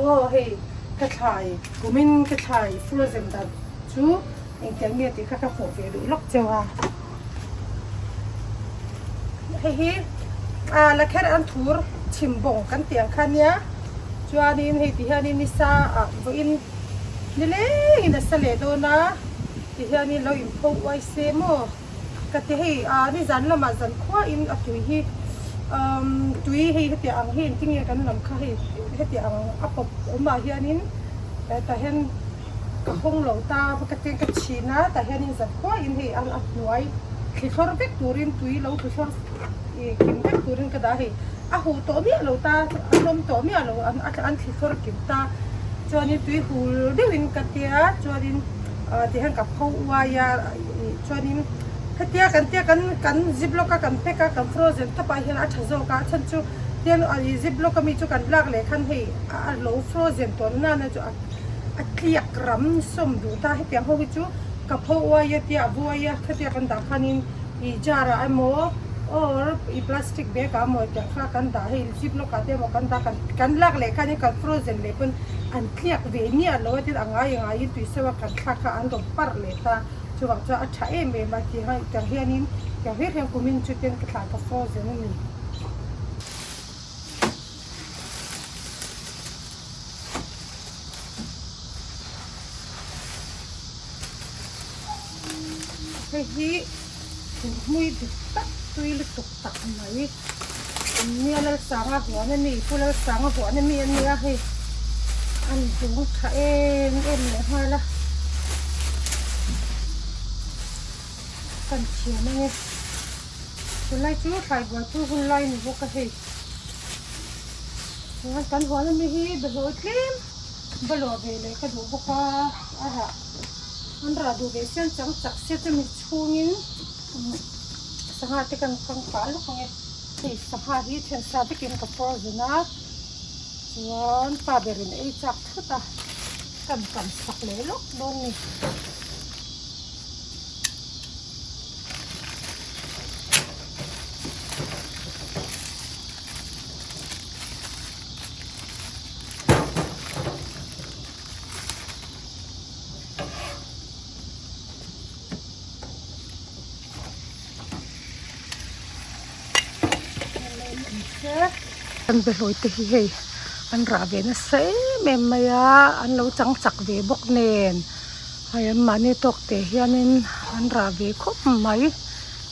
aw hei ka thlai kumin ka thlai frozen dan chu engtiang nge tih kha ka hmuh ve duh lawk cheu a hei hi ah lakher an thur chhim bawng kan tih ang kha nia chuanin hei ti hianin nisa ah vawiin nilengin a sa leh dawn a ti hianin lo inpho uai se maw. Ka ti hei ah nizan lamah zan khuain a tui hi umm tui hei heti ang hi engtin nge kan lam kha hei heti ang a pawp awmah hianin tah hian ka hawng lo ta ka ti ka chhin a tah hianin zan khuain hei a hnuai thli thlawr vek turin tui lo thli thlawr ih kim vek turin ka dah a hei a huh tawh miah lo ta a hlawm tawh miah lo an thli thlawr kim ta chuanin tui hul deuhin ka tia chuanin. ah tihian ka pho uai a ih chuanin hetia kan tia kan kan ziplock a kan pack a kan frozen tawp ah hian a tha zawk a a chhan chu tian ih ziplock ami chu kan lak leh khan hei a lo frozen tawh nana chu a a tliak ram sawm duh ta hetiang ho hi chu ka pho uai a tia a buai a khatia kan dah khanin ih jar ah emaw or ih plastic bag ah emaw tiang kha kan dah hei ziplock ah te emaw kan dah kan lak leh khanin kan frozen leh pawn an tliak ve miah lo a tin a ngai a ngaiin tui sawa kan thlak kha an rawn parh leh ta chuvang chuan a tha em em a ti hai tiang hianin tiang hlir hian kumin chu ten ka thlah ka frozen a ni. Hei hi thingmui dik tak tui lutuk tak mai. Nia Lalsanga huan a ni, Pu Lalsanga huan a mi a nia hei an dawng tha em em leh nghal a, kan thiam ang e, tunlai chu thlai buaipui hun lai ni bawk a hei, chuan kan huan a mi hi behlawi tlem va luah ve leh ka duh bawk a, a rah an rah duh ve siam chang chak sia chumi chhungin. Sangha te kan kang pah lawk ang e. Hei sangha hi then sa vekin ka frozen a chuan pa berin ei chak thut a kan kan sak leh lawk dawn ni. An behlawi te hi hei an rah ve nasa em em mai a an lo chang chak ve bawk nen hei an mahni tawk te hianin an rah ve khawp mai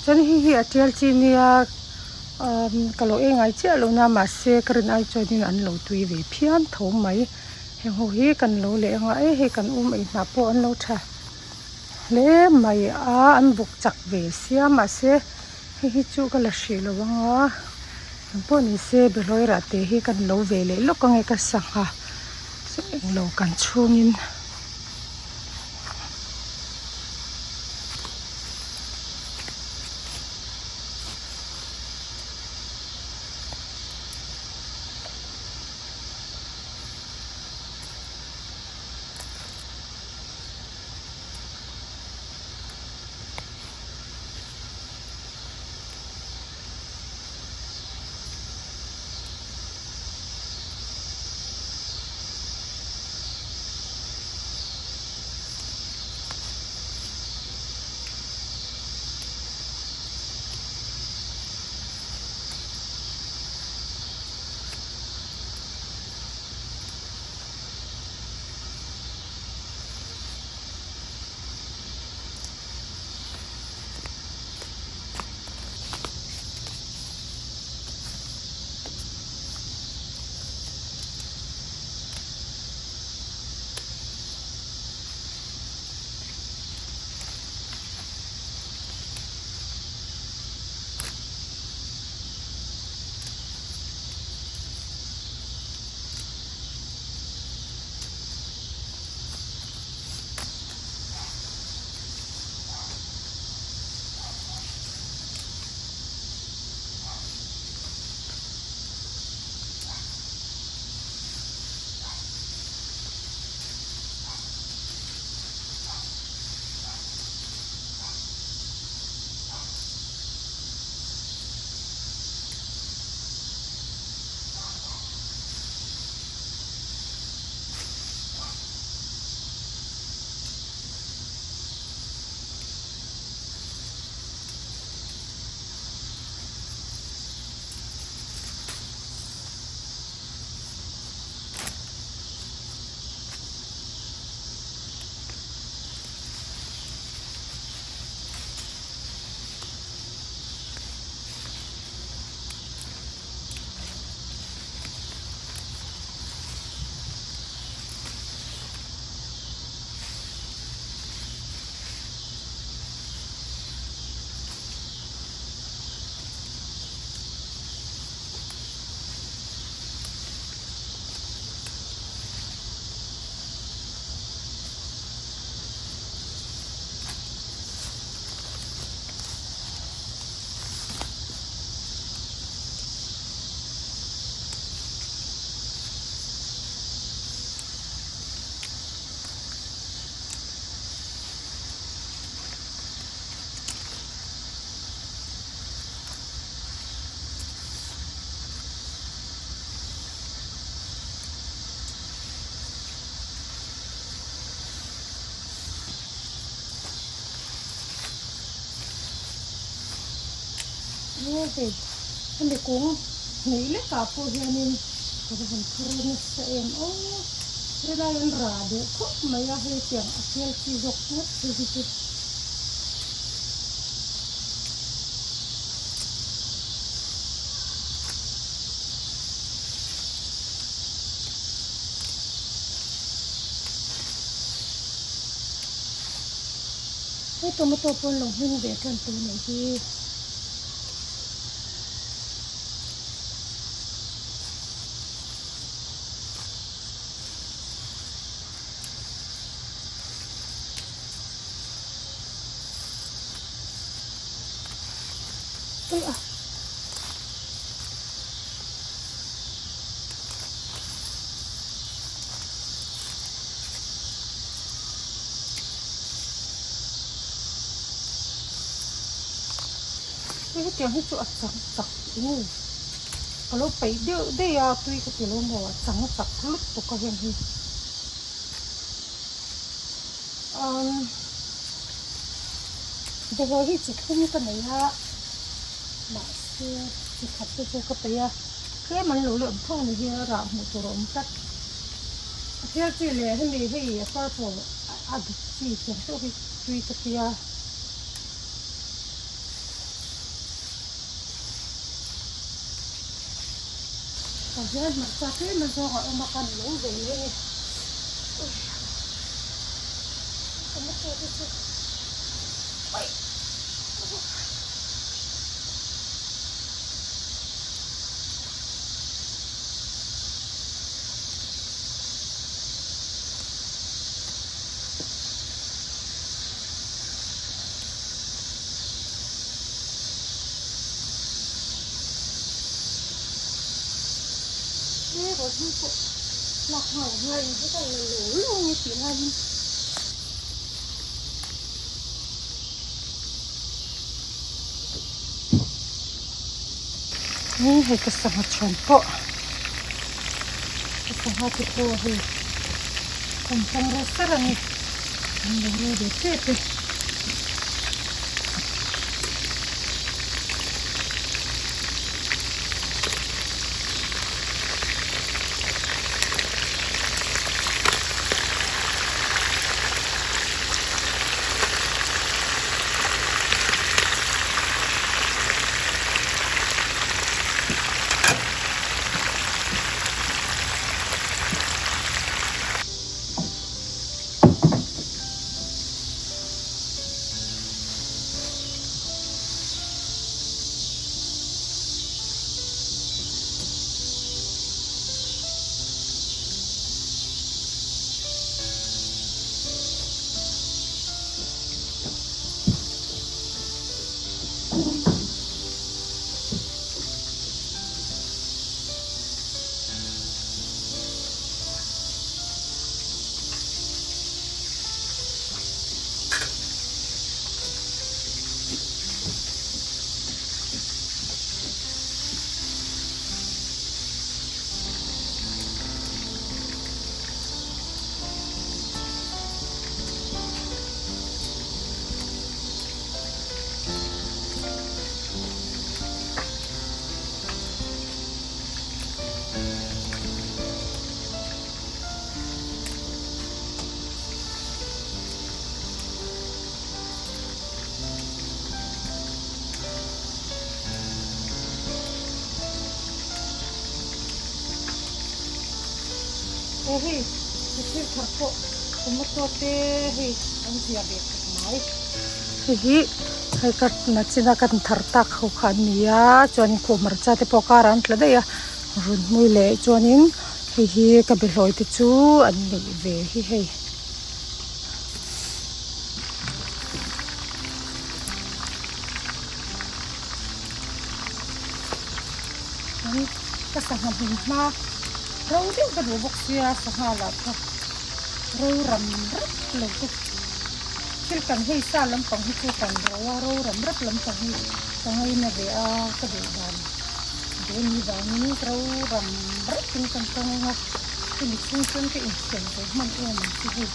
chuan hei hi a tial chi nia ahh ka lo ei ngai chiah lo na mahse ka rin ai chuanin an lo tui ve phian tho mai heng ho hi kan lo leh anga e hei kan um ei hnah pawh an lo tha. Hle mai a an buk chak ve sia mahse hei hi chu ka la hrih lo ang a engpawh ni se behlawi rah te hi kan lo ve leh lawk ange ka sangha chu englo kan chhungin. He hei hemi kung hnih lekah pawh hianin ka va han thar nasa em aw helai an rah duh khawp mai a hei tiang a hmel chi zawk ngawt phei hi chu. He tomato pawn lo hming ve tan tur nei hi. Ui a. Hei hetiang hi chu a chang chak eng nge ka lo peih deuh daih a tui ka ti lo maw a chang chak lutuk a heng hi umm bawlhhlawh hi chi thlum ka nei a mahse chi khat te chu ka peih a tlem an lo la awm tho ni hi a rah hmuh tur a awm tlat a thil chi leh hemi hei a purple a duk chi tiang deuh hi tui ka tia. Tah hian hmarcha tlem a zawng a awm a kan lo ve mai a ni. Tomato te chu aih. He rawt hi pawh lak nghal nghal in heta la lo lo nge tih laiin. Hei ka sangha chhuan pawh ka sangha te pawh hei an chang reuh sar a ni an lo rui ve tep e. Aw hei mi thil thar pawh tomato te hei an zia ve khawp mai. Hei hi hei ka nachina kan thar tak ho kha an ni a chuanin khuh hmarcha te pawh kar ah an tla daih a run hmui leh chuanin hei hi ka behlawi te chu an neih ve hi hei. Ka sangha hmun hma ro deuh ka duh bawk sia sangha lah kha ro ram rap lo te thil kan hei sa lampang hi chu kan ro a ro ram rap lampang hi ka ngaina ve a ka duh dan duh a nih vangin ro ram rap in kan kang ang a chumi chhung chuan ka insiam ve hman em ang chu hei.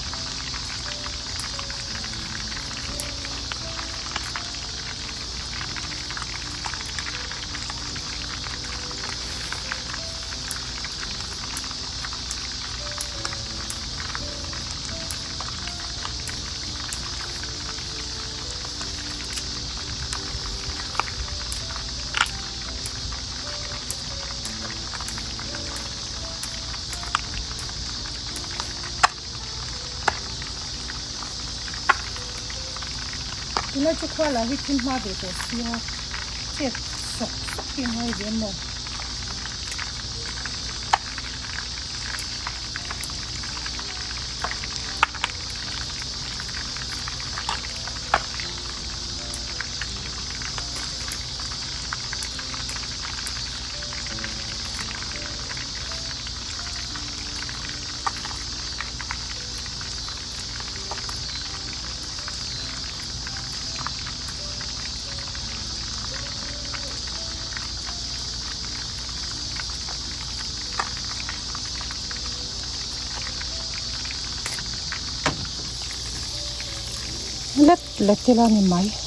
Tunlai chu khua lah hi thil hma ve tawh sia chet sawk sawk hi a ngai ve maw. Let let ila ni mai.